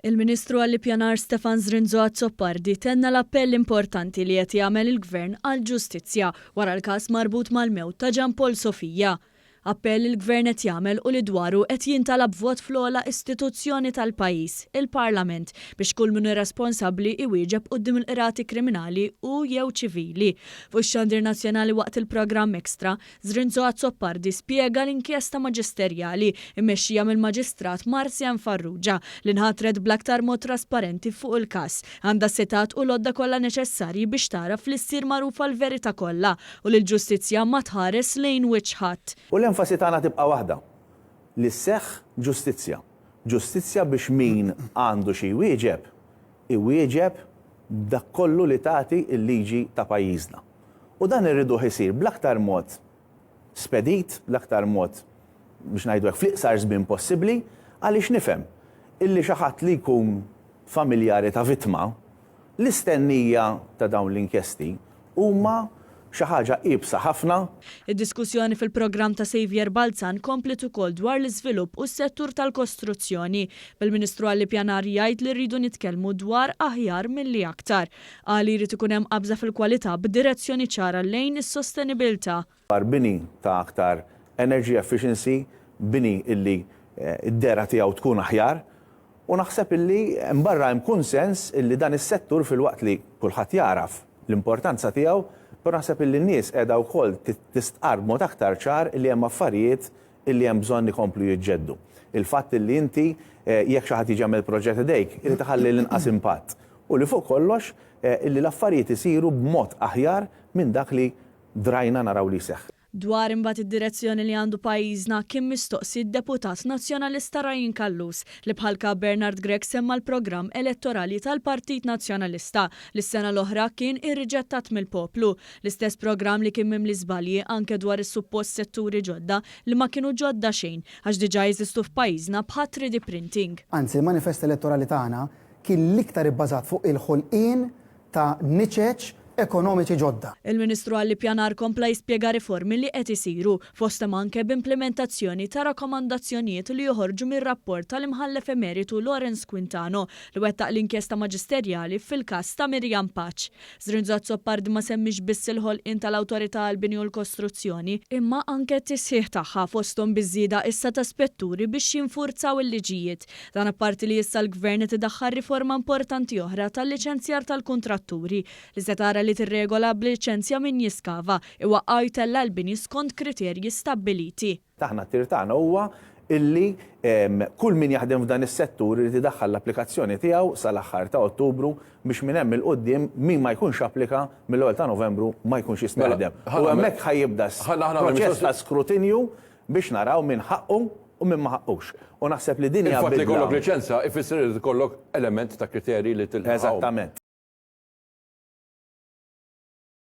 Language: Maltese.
Il-Ministru għall-Ippjanar Stefan Zrinzo Azzopardi tenna l-appell importanti li qed jagħmel il-Gvern għall-ġustizzja wara l-każ marbut mal-mewt ta' Jean Paul Sofia. Appell li l-Gvern qed jagħmel u li dwaru qed jintalab vot fl-ogħla istituzzjoni tal-pajjiż, il-Parlament, biex kull min hu responsabbli iwieġeb quddiem il-qrati kriminali u jew ċivili. Fuq ix-xandir nazzjonali waqt il-programm Extra, Zrinzo Azzopardi spjega l-inkjesta maġisterjali mmexxija mill-Maġistrat Marseanne Farrugia li nħatret bl-aktar mod trasparenti fuq il-każ, għandha s-setgħat u l-għodda kollha neċessarji biex tagħraf li ssir magħrufa l-verità kollha u li l-ġustizzja ma tħares lejn wiċċ ħadd. U l-enfasi tagħna tibqa' waħda, li sseħħ ġustizzja. Ġustizzja biex min għandu xi jwieġeb, iwieġeb b'dak kollu li tagħti l-liġi ta' pajjiżna. U dan irriduh isir bl-aktar mod spedit, bl-aktar mod, biex ngħidu hekk, fl-iqsar żmien possibbli, għaliex nifhem illi xi ħadd li jkun familjari ta' vittma, l-istennija ta' dawn l-inkjesti huma xi ħaġa iebsa ħafna. Id-diskussjoni fil-programm ta' Saviour Balzan kompliet ukoll dwar l-iżvilupp u s-settur tal-kostruzzjoni, bil-Ministru għall-Ippjanar jgħid li rridu nitkellmu dwar aħjar milli aktar. Qal li jrid ikun hemm qabża fil-kwalità b'direzzjoni ċara lejn is-sostenibilità. Dwar bini ta' aktar energy efficiency, bini illi d-dehra tiegħu tkun aħjar u naħseb illi hemm barra hemm kunsens illi dan is-settur filwaqt li kulħadd jagħraf l-importanza tiegħu, però naħseb illi n-nies qiegħda wkoll tistqarr b'mod aktar ċar illi hemm affarijiet illi hemm bżonn ikomplu jiġġeddu. Il-fatt illi inti jekk xi ħadd jiġi jagħmel proġett ħdejk irid iħalli l-inqas impatt u li fuq kollox illi l-affarijiet isiru b'mod aħjar minn dak li drajna naraw li jseħħ. Dwar imbagħad id-direzzjoni li għandu pajjiżna kien mistoqsi d-Deputat Nazzjonalista Ryan Callus li bħal Kap Bernard Grech semma l-programm elettorali tal-Partit Nazzjonalista li s-sena l-oħra kien irriġettat mill-poplu. L-istess programm li kien mimli żbalji anke dwar is-suppost setturi ġodda li ma kienu ġodda xejn għax diġà jeżistu f'pajjiżna bħat-3D printing. Anzi, il-manifest elettorali tagħna kien l-iktar ibbażat fuq il-ħolqien ta' niċeċ ekonomiċi ġodda. Il-Ministru għall-Ippjanar kompla jispjega riformi li qed isiru, fosthom anke b'implimentazzjoni ta' rakkomandazzjonijiet li joħorġu mir-rapport tal-Imħallef Emeritu Lawrence Quintano li wettaq l-inkjesta maġisterjali fil-każ ta' Miriam Pace. Zrinzo Azzopardi ma semmiex biss il-ħolqien tal-Awtorità għall-Bini u l-Kostruzzjoni, imma anke t-tisħiħ tagħha fosthom biż-żieda issa ta' spetturi biex jinfurzaw il-liġijiet. Dan apparti li issa l-Gvern qed idaħħal riforma importanti oħra tal-liċenzjar tal-kuntratturi, li se tara li tirregola b'liċenzja min jiskava, iwaqqa' u jtella' l-bini skont kriterji stabbiliti. Aħna t-tir tagħna huwa illi kull min jaħdem f'dan is-settur irid idaħħal l-applikazzjoni tiegħu sal-aħħar ta' Ottubru biex minn hemm 'il quddiem min ma jkunx applika mill-ewwel ta' Novembru ma jkunx jista' jaħdem. U hemmhekk ħa jibda proċess ta' skrutinju biex naraw min ħaqqu u min ma ħaqqux. U naħseb li din hija Il-fatt li bidla. jkollok liċenza ifisser li jrid ikollok element ta' kriterji li tilħaqhom. Eżattament.